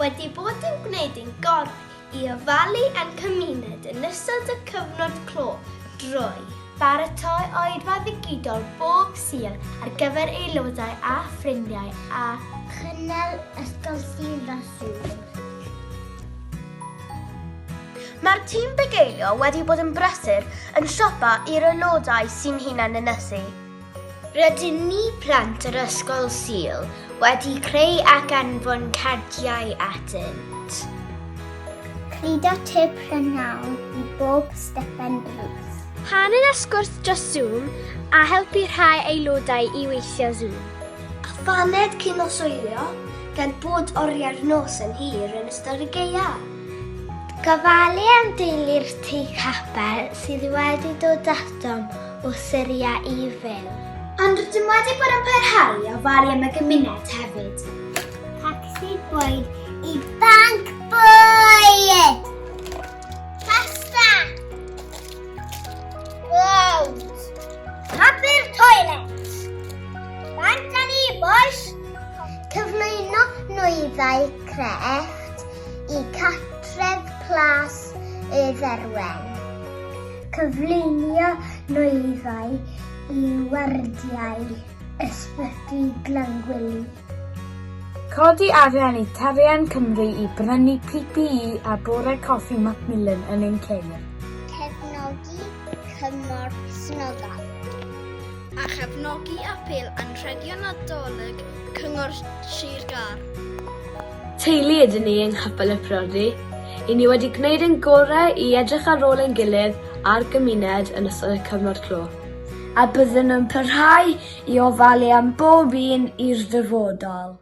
wedi bod yn gwneud ein gorau i ofalu ein cymuned yn ystod y cyfnod clo drwy. Baratoi oedfa ddigidol bob Sul ar gyfer aelodau a ffrindiau a. Chynnal Ysgol Sul dros Zoom. Mae'r tîm bugeilio wedi bod yn brysur yn siopa i'r aelodau sy'n hunan ynysu. Rydyn ni plant yr Ysgol Sul wedi creu ac anfon cardiau atynt. Cludo te prynhawn i bob stepen drws. Rhannu a sgwrs dros Zoom a helpu rhai aelodau i weithio Zoom. A phaned cyn noswylio, gan bod oriau'r nos yn hir yn ystod y gaeaf. Gofalu am deulu'r tŷ capel sydd wedi dod atom o Syria i fyw. Ond rydym wedi bod yn parhau i ofalu am y gymuned hefyd. Tacsi bwyd i banc bwyd! Pasta! Blowd! Papur toilet! Bant â ni, bois! Cyflwyno nwyddau crefft i Cartref Plas y Dderwen. Cyflwynio nwyddau i wardiau Ysbyty Glangwili. Codi arian i Tarian Cymru i brynu PPE a bore coffi Macmillan yn ein ceir. Cefnogi cymorth Cristnogol. A chefnogi apêl Anrhegion Nadolig Cyngor Sir Gâr. Teulu ydyn ni yng Nghapel y Priordy. I ni wedi gwneud ein gorau i edrych ar ôl ein gilydd a'r gymuned yn ystod y cyfnod clo. A byddwn yn parhau i ofalu am bob un i'r dyfodol.